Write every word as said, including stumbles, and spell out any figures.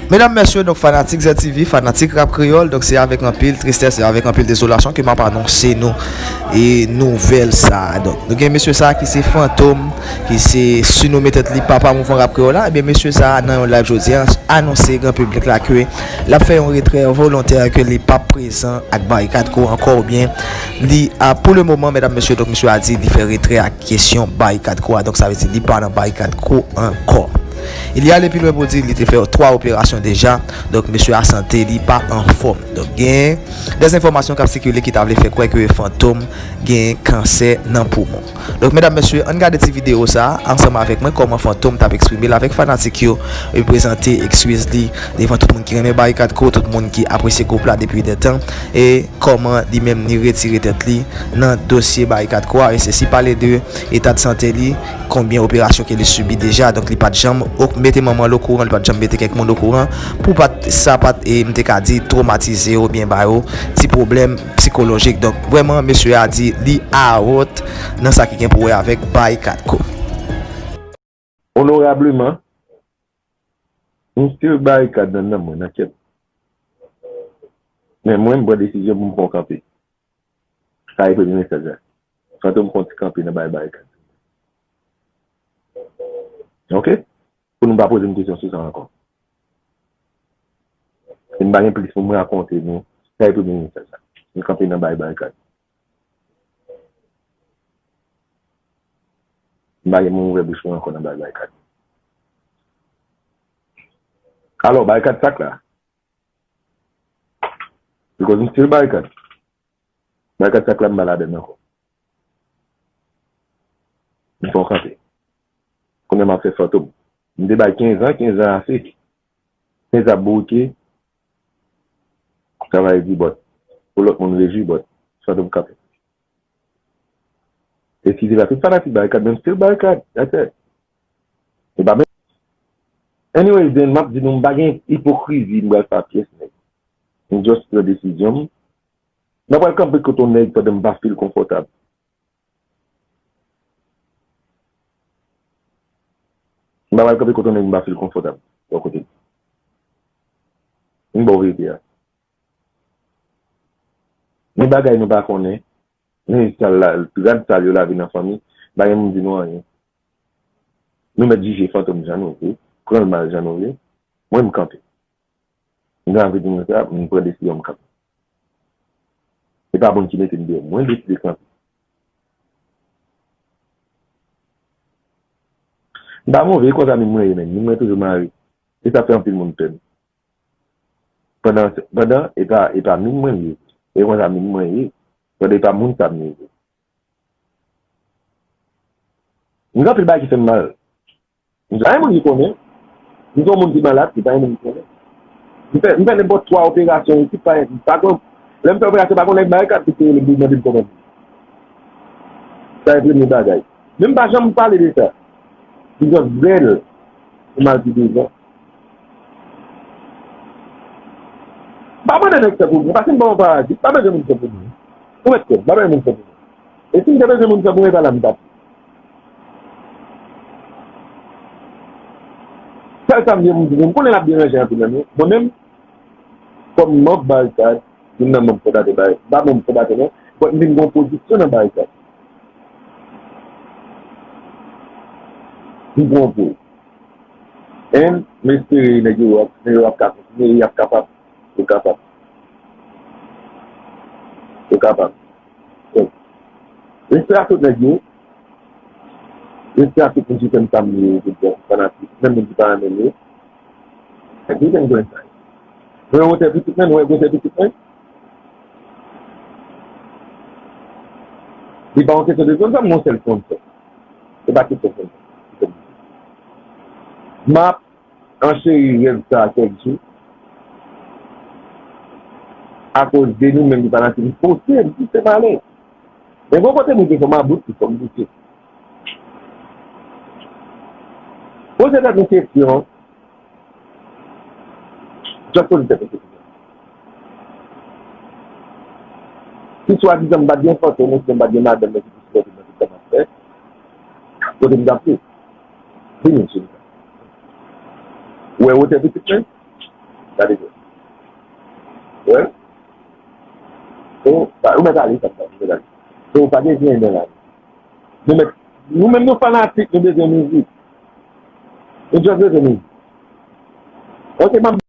Medam, mesye, donk, fanatik Z T V, fanatik rap kreyòl, donk, se avèk anpil tristès e avèk anpil dezolasyon ke m ap anonse nou e nouvèl sa a. Donk, nou gen mesye sa a ki se Fantom, ki se sinome tèt li papa mouvman rap kreyòl la. Ebyen, mesye sa a, nan yon live jodi a, anonse gran piblik la ke l ap fè yon retrè volontè, ke li p ap prezan ak Barikad Crew ankò, oubyen li a, pou le moman, medam, mesye, donk, mesye a di li fè retrè ak kesyon Barikad Crew a. Donk, sa vle di li pa nan Barikad Crew ankò. Li ale pi lwen pou di li te fè twa operasyon deja. Donk, mesye a sante li pa anfòm. Donk, gen dèz enfòmasyon k ap sikile ki ta vle fè kwè ke Fantom gen kansè nan poumon. Donk, medam, mesye, ann gade ti videyo sa a ansanm avèk mwen, kòman Fantom t ap eksprime l avèk fanatik yo, e prezante eskiz li devan tout moun ki renmen Barikad Crew, tout moun ki apresye gwoup la depi de tan, e kòman li menm li retire tèt li nan dosye Barikad Crew a, e sesi pale de eta de sante li, konbyen operasyon ke li sibi deja. Donk, li pa t janm ok-, mete manman l okouran, li pa t janm mete kèk moun okouran, pou pa t, sa pa t, e, m te ka di, twomatize yo oubyen ba yo ti pwoblèm sikolojik. Donk, vrèman, mesye a di li awòt nan sa ki gen pou wè avèk Barikad Crew. Onorableman, m still Barikad nan nanm mwen, nan kè m. Men mwen, m pran desizyon pou m fè yon kanpe. Sa e premye mesaj la. Fantom fè yon ti kanpe nan bay Barikad. Oke? Pou nou pa poze m kesyon sou sa ankò. E m pa gen plis pou m rakonte nou. Sa e premye mesaj la. M kanpe nan bay Barikad. M pa gen moun ouvè bouch mwen ankò nan bay Barikad. Alò, Barikad sa k la. Because m still Barikad. Barikad sa k la, m pa ladann ankò. M fè yon kanpe. Kounye a m ap fè Fantom. M te bay kenz an, kenz an ase. Kenz an ap bourike. Travay di bòt. Pou lòt moun rejwi bòt. Fantom kanpe. Eskize la, tout fanatik Barikad, men m still Barikad. That's it. E pa men. Anyway, then, m ap di nou, m pa gen ipokrizi, m pral fè a pyès nèg. M just pran desizyon m. M pa pral kanpe kote yon nèg pandan m pa feel konfòtab. M pa pral kanpe kote yon nèg m pa feel konfòtab bò kote m. M ba w verite a. Gen bagay nou pa konnen. Men sal la, rad sal yo lave nan fanmi, pa gen moun di nou anyen. Nou mèt jije Fantom jan nou vle, pran l mal jan nou vle. Mwen, m kanpe. M gen anvi di nou sa, m pran desizyon m kanpe. Se pa moun ki mete m deyò, mwen deside kanpe. M pa move, e konsa menm mwen ye menm, menm mwen toujou mare. E sa fè anpil moun pè m. Pandan, pandan, e pa, e pa menm mwen ye. E konsa menm mwen ye. Pandan e pa moun sa m ye. M gen anpil bagay ki fè m mal. M pa gen moun ki konnen. M se yon moun ki malad, m pa gen moun ki konnen. M fè, m fè nenpòt twa operasyon isit, pa, pa gon, lè m fè operasyon, pa gon nèg Barikad ki te rele m pou mande m kòman m ye. Sa e premye bagay. Men m pa janm pale de sa. M just bèl pou m al pi devan. M pa mande nèg fè pou mwen, paske m pa yon paradi, m pa bezwen moun fè pou mwen. Ou mèt kwè m, m pa bezwen moun fè pou mwen. E si m te bezwen moun fè pou mwen, e pa la m t ap ye. Sèl sa m gen pou m di nou, m konnen n ap deranje anpil nan nou. Mwen menm, kòm manm Barikad, youn nan manm fondatè Barikad, m pa manm fondatè non, but m vin gen yon pozisyon nan Barikad. M pran pou. And m espere nèg yo ap, nèg yo ap ka kontinye, y ap kapab, yo kapab. Yo kapab. So, respè a tout nèg yo. Respè a tout moun ki fè m sa m ye yo, tout bon fanatik, menm moun ki pa renmen m yo. Nèg yo gen grenn sa yo. Nou wè wotè pitit mwen, nou wè gwosè pitit mwen. Li pa yon kesyon de sponsò, m yon sèl sponsò. Se pa kesyon sponsò. M ap ancheri rèv sa a kèk jou. Akoz de nou menm ki pa nan tim pouse, m pouse m ale. Men gon kote moun te fè m about, li fè m pouse. Poze tèt nou kesyon. Just poze tèt nou kesyon. Si swadizan m pa t gen fantom, oubyen m pa t gen madanm mwen ki te sipòte m nan tout sa m ap fè, kote m t ap ye? Vini, cheri. Ou wè wotè pitit mwen? Gade sa. Wè? Ou, ou mèt ale, sa, sa, ou mèt ale. Ou pa gen zen nan la. Nou mèt, nou menm nou fanatik, nou bezwen mizik. Nou just bezwen mizik. Ok, m ap